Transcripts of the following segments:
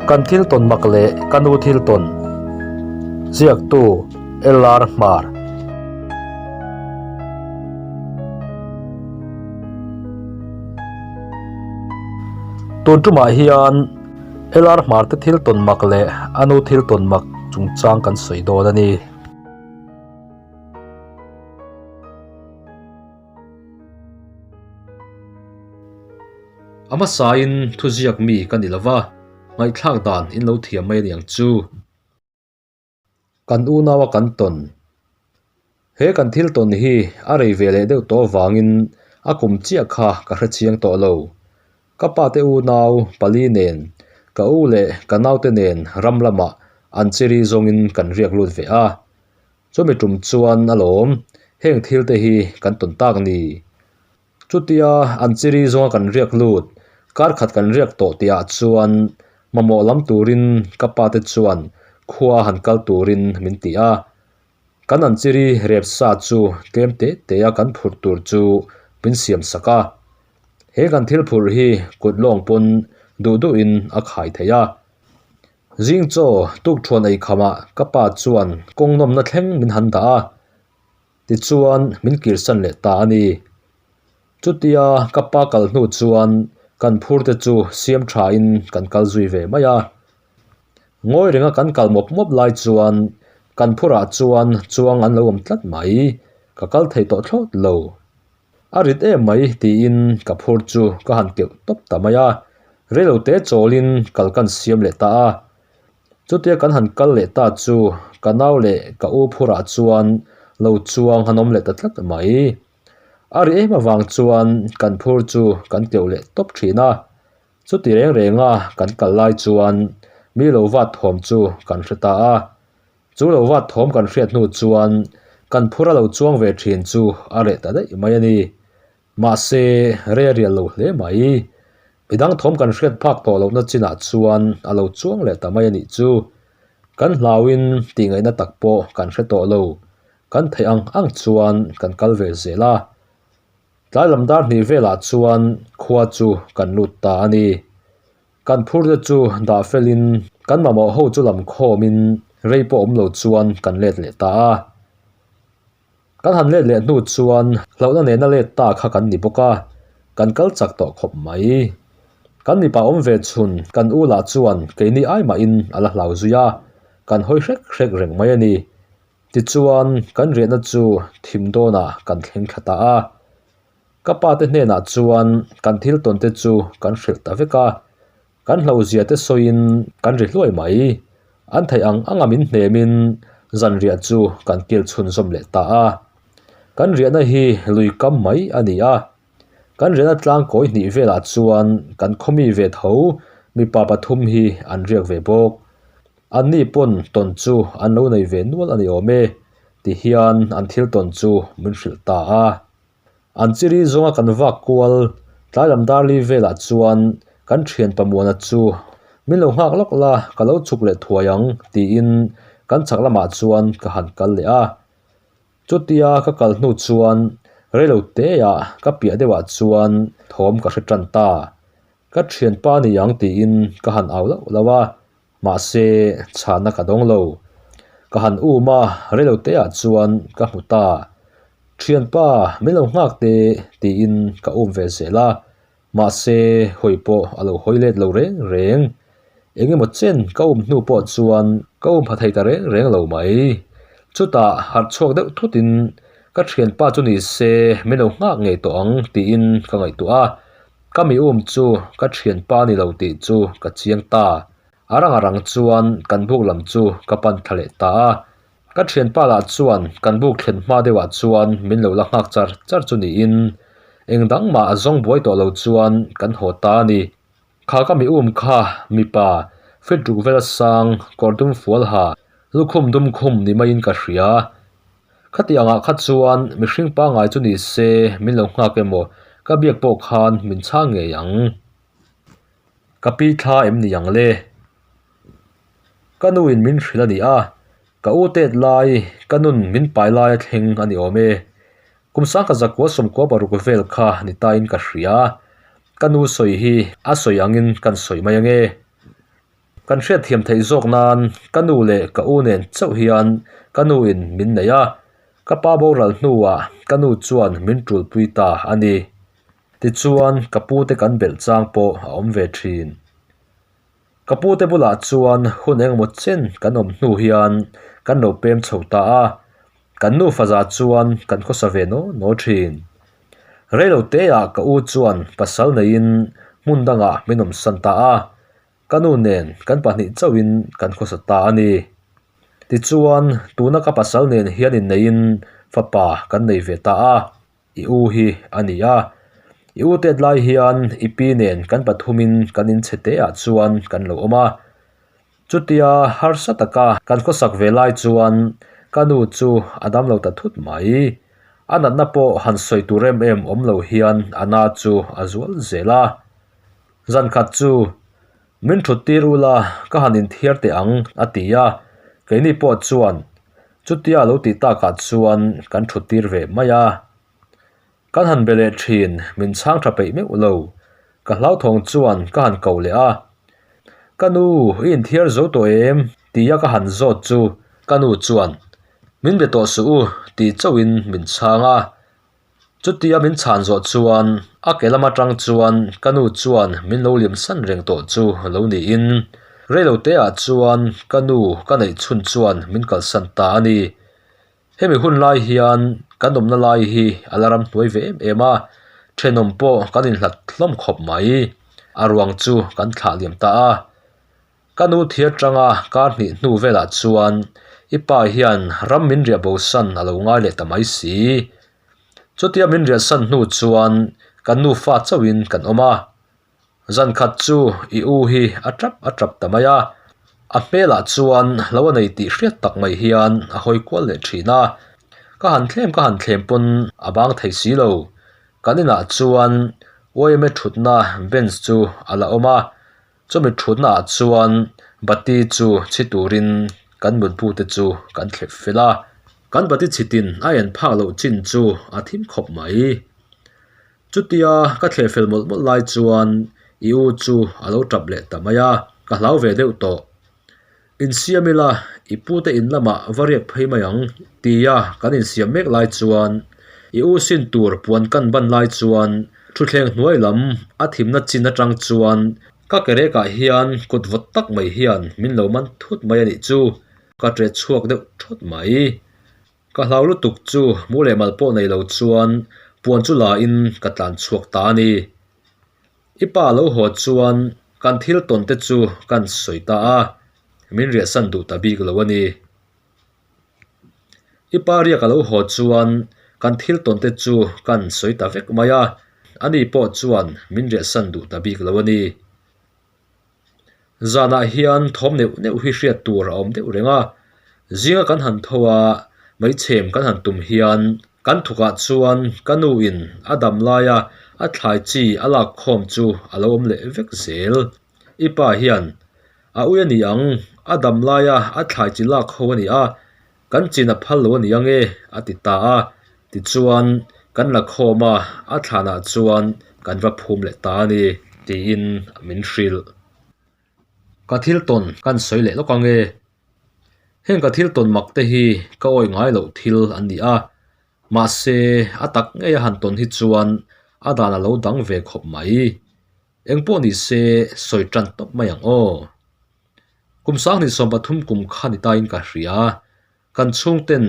Kan thil tawn mak leh ka nu thil tawn ziaktu LR Hmar. Tun tumah hian LR Hmar te thil tawn mak leh a nu thil tawn mak chungchang kan sawi dawn a ni. A hmasain thuziak mi ka ni lova, ngaihthlak dan in lo thiam mai aniang chu. Kan unaua kan tawn. He kan thil tawn hi a rei ve leh deuh tawh avangin a kum chiah kha ka hre chiang tawh lo. Ka pate unau pali nen, ka u leh ka naute nen ram lamah an chiri zawngin kan riak lut ve a. Chumi tum chuan alawm, heng thil te hi kan tawn tak ni. Chutia an chiri zawnga kan riak lut, kar khat kan riak tawh tihah chuan mamawh lam turin ka pa te chuan khua han kal turin min ti a. Kan an chiri rep sa chu tlem te te a kan phurh tur chu min siam sak a. He kan thil phurh hi kut lawng pawn duh duhin a khai thei a. Zing chaw tukthuan ei khamah ka pa chuan kawng nawmna thleng min han dah a, tichuan min kirsan leh ta a ni. Chutia ka pa kal hnu chuan kan phur te chu siam thain kan kal zui ve mai a. Ngawi renga kan kal mawp mawp lai chuan kan phurah chuan chuang an lo awm tlat mai, ka kal thei tawh thlawt lo. A rit em mai tiin ka phur chu ka han keuh tawp ta mai a, reilo te chawlin kal kan siam leh ta a. Chutia kan han kal leh ta chu ka nau leh ka u phurah chuan lo chuang han awm leh ta tlat mai. A ri em avang chuan kan phur chu kan keuh leh tawp thin a, chuti reng renga kan kal lai chuan mi lo vat thawm chu kan hre ta a. Chu lo vat thawm kan hriat hnu chuan kan phur a lo chuang ve thin chu a reh ta daih mai a ni. Mahse, rei a rial lo hle mai. Midang thawm kan hriat phak tawh lohna chinah chuan a lo chuang leh ta mai a nih chu. Kan hlauin tih ngaihna tak pawh kan hre tawh lo. Kan theih ang ang chuan kan kal ve zel a. Tlai lam dar hnih velah chuan khua chu kan lut ta a ni. Kan phur te chu dah felin kan mamawh ho chu lam khawmin rei pawh awm lo chuan kan let leh ta a. Kan han let leh hnu chuan hlauhna nena let ta kha kan ni bawk a, kan kal chak tawh khawp mai. Kan mipa awm ve chhun kan u lah chuan keini ai mahin a la hlau zui a, kan hawi hrek hrek reng mai a ni. Tichuan kan riahna chu thim dawnah kan thleng thla ta a. Ka pa te hnenah chuan kan thil tawn te chu kan hrilh ta vek a, kan hlauhzia te sawiin kan ri hluai mai. An theih ang anga min hnemin zanriah chu kan kil chhunzawm leh ta a. Kan riahna hi lui kam mai a ni a, kan riahna tlang kawi hnih velah chuan kan khawmi ve tho mipa pathum hi an riak ve bawk. Anni pawn tawn chu an lo nei ve nual a ni awm e, tihian an thil tawn chu min hrilh ta a. An chiri zawnga kan vak kual tlai lam darli velah chuan kan thian Pamuana chu min lo nghak lawk la, ka lo chhuk leh thuai ang tiin kan chhak lamah chuan ka han kal leh a. Chutia ka kal hnu chuan reilo teah ka piah deuhah chuan thawm ka hre tan ta. Ka thianpa ni ang tiin ka han au lauh lauh a. Mahse, chhana ka dawng lo. Ka han um a, reilo teah chuan ka hmu ta. Thianpa, min lo nghak teh tiin ka um ve zel a. Mahse, hawi pawh a lo hawi let lo reng reng. Eng emaw chen ka um hnu pawh chuan ka um pha thei ta reng reng lo mai. Chutah harh chhuak deuh thutin ka thianpa chu ni se min lo nghak ngei tawh ang tiin ka ngaihtuah a. Ka mi um chu ka thianpa a ni lo tih chu ka chiang ta. A rang a rang chuan kan buk lam chu ka pan thla leh ta a. Ka thianpa lah chuan kan buk thlen hma deuhah chuan min lo la nghak char char chu niin eng dang mah a zawng buai tawh lo chuan kan haw ta a ni. Kha ka mi um kha mipa fit ruk vel sang kawr dum fual ha lukhum dum khum ni maiin ka hria. Khati angah kha chuan mihring pangngai chu ni se min lo nghak emaw ka biak pawh khan min chhang ngei ang. Ka pi thla em ni ang le? Ka nuin min hrilh a ni a, ka u tet lai ka nun min pai lai a thleng a ni awm e. Kum sangkhat zakua sawmkua paruk vel kha ni tain ka hria. Ka nu sawi hi a sawi angin kan sawi mai ange. Kan hriatthiam theih zawk nan ka nu leh ka u nen chauh hian ka nu in min nei a, ka pa boral hnuah ka nu chuan min tulpui ta a ni. Tichuan ka pu te kan belh chang pawh a awm ve thin. Ka pu te bulah chuan hun engemaw chen kan awm hnu hian kan lo pem chho ta a, kan nufa zah chuan kan khawsa ve naw naw thin. Reilo teah ka u chuan pasal neiin hmun dangah min awmsan ta a, ka nu nen kan pahnih chauhin kan khawsa ta a ni. Tichuan tuna ka pasal nen hian inneiin fapa kan nei ve ta a. I u hi a ni a, i u tet lai hian i pi nen kan pathumin kan inchhe te ah chuan kan lo awm a. Chutia harsa taka kan khawsak ve lai chuan ka nu chu a dam lo ta thut mai. A natna pawh han sawi tur em em awm lo hian a na chu a zual zel a. Zan khat chu min thut tir ula ka han inthiar teh ang a ti a, keini pawh chuan Chutia lo tih takah chuan kan thut tir ve mai a. Kan han be leh thin, min chhang tha peih meuh lo. Ka hlauthawng chuan ka han ko leh a. Ka nu, i inthiar zo tawh em? tia ka han zawt chu ka nu chuan, Min be tawh suh u, tih chauhin min chhang a. Chutia min chhan zawh chuan a ke lam atang chuan ka nu chuan min lo liam san reng tawh chu lo niin reilo te ah chuan ka nu ka neih chhun chuan min kalsan ta a ni. Hemi hun lai hian kan awmna lai hi a la ramhnuai ve em em a, thenawm pawh kan inhlat hlawm khawp mai. A ruang chu kan thlah liam ta a. Ka nu thi atanga kar hnih hnu velah chuan i pa hian ram min riah bosan a lo ngai leh ta mai si. Chutia min riahsan hnu chuan kan nufa chauhin kan awm a. Zan khat chu i u hi a tap a tap ta mai a, a hmelah chuan lo a nei tih hriat tak mai hian a hawi kual leh thin a. Ka han thlem ka han thlem pawn a bang thei si lo. Kan inah chuan yma thutna bench chu a la awm a. Chumi thutna ah chuan bati chu chhi turin kan mutbu te chu kan thlep fel a, kan bati chhitin a en phak loh chin chu a thim khawp mai. Chutia ka thleh fel mawlh mawlh lai chuan i u chu a lo tap leh ta mai a, ka hlau ve deuh tawh. Insiam ila i pute in lamah va riak phei mai ang tia kan insiam mek lai chuan i u sin tur puan kan ban lai chuan thutthleng hnuai lam a thimna chin atang chuan ka ke rekah hian kut vawt tak mai hian min lo man thut mai a nih chu ka ṭe chhuak deuh thawt mai. Ka hlau lutuk chu mu leh mal pawh nei lo chuan puan chu la in ka tlan chhuak ta a ni. I pa lo haw chuan kan thil tawn te chu kan sawi ta a, min riahsan duh ta bik lo a ni. I pa riak a lo haw chuan kan thil tawn te chu kan sawi ta vek mai a, ani pawh chuan min riahsan duh ta bik lo a ni. Zanah hian thawm neuh neuh hi hriat tur a awm deuh reng a, zinga kan han tho a, meichhem kan han tum hian kan thukah chuan ka nu in a dam laia a thlai chi a lak khawm chu a lo awm leh vek zel. I pa hian a ui a ni ang, a dam laia a thlai chi lak ho a ni a, Kan chin a phal lo a ni ang e, a ti ta a. Tichuan, kan la khawm a, a thlanah chuan kan va phum leh ta a ni, tiin min hrilh. Ka thil tawn kan sawi leh lawk ang e. Heng ka thil tawn mak te hi ka awi ngai loh thil an ni a, mahse a tak ngei a han tawn hi chuan a dan a lo dang ve khawp mai. Engpawh ni se sawi tan tawp mai ang aw. Kum 2013 kum kha ni tain ka hria. Kan chhungten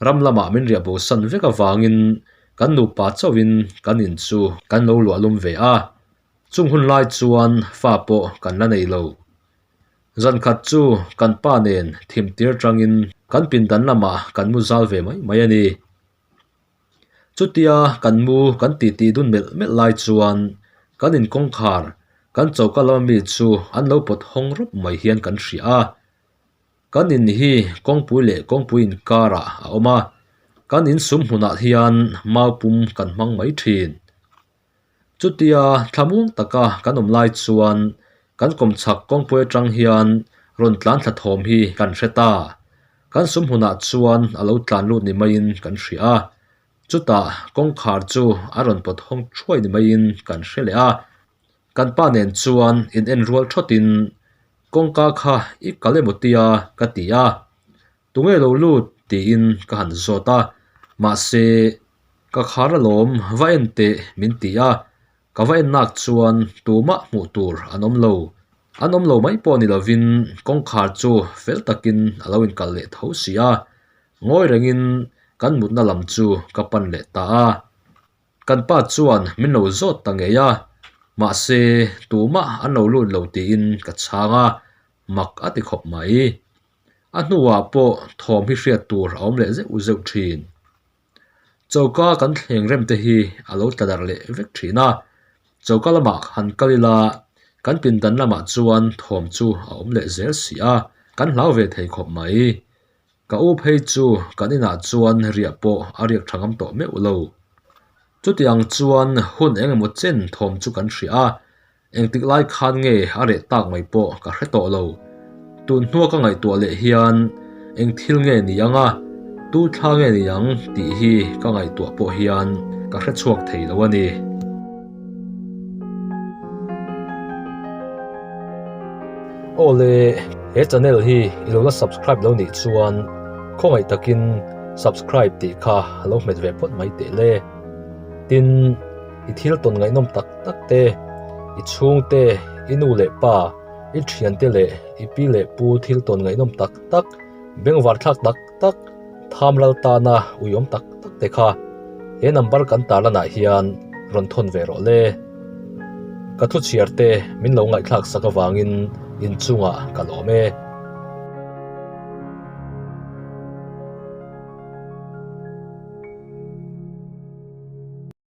ram lamah min riah bosan vek avangin kan nupa chauhin kan in chu kan lo luahlum ve a. Chung hun lai chuan fa pawh kan la nei lo. Zan khat chu kan pa nen thim tir tangin kan pindan lamah kan mu zal ve mai mai a ni. Chutia kan mu kan titi dun melh melh lai chuan kan in kawngkhar kan choka lama mi chu an lo pawt hawng rawp mai hian kan hria a. Kan in hi kawngpui leh kawngpui inkarah a awm a, kan in sum hmunah hian mau pum kan hmang mai thin. Chutia thlamuang taka kan awm lai chuan kan kawmchhak kawngpui atang hian rawn tlan thla thawm hi kan hre ta. Kan sum hmunah chuan a lo tlan lut ni maiin kan hria a, chutah kawngkhar chu a rawn pawt hawng thuai ni maiin kan hre leh a. Kan pa nen chuan in en rual thawtin. Kawngka kha i kal emaw tia ka ti a, tunge lo lut tiin ka han zawt a, mahse ka khar alawm va en teh min ti a, ka va en nak chuan tumah hmuh tur an awm lo. An awm lo mai pawh ni lovin kawngkhar chu fel takin a lo inkalh leh tho si a, ngawi rengin kan mutna lam chu ka pan leh ta a. Kan pa chuan min lo zawt ta ngei a, mahse tumah an lo lut lo tiin ka chhang a, mak a ti khawp mai. A hnuah pawh thawm hi hriat tur a awm leh zeuh zeuh thin. Choka kan thleng rem te hi a lo tla darh leh vek thin a, choka lamah han kal ila kan pindan lamah chuan thawm chu a awm leh zel si a, kan hlau ve thei khawp mai. Ka u phei chu kan inah chuan riah pawh a riak tha ngam tawh meuh lo. Chuti ang chuan hun eng emaw chen thawm chu kan hria a, engtik lai khan nge a reh tak mai pawh ka hre tawh lo. Tun hnua ka ngaihtuah leh hian eng thil nge ni ang a, tu thla nge ni ang tih hi ka ngaihtuah pawh hian ka hre chhuak thei lo a ni. Aw le, he channel hi i lo la subscribe lo nih chuan khawngaih takin subscribe tih kha lo hmet ve phawt mai teh le. Tin, i thil tawn ngaihnawm tak tak te, i chhungte, i nu leh pa, i thiante leh i pi leh pu thil tawn ngaihnawm tak tak, bengvar thlak tak tak, tham ral tana uiawm tak tak te kha he number kan tarlanah hian rawn thawn ve rawh le. Ka thu chhiar te min lo ngaihthlak sak avangin inchungah ka lawm e.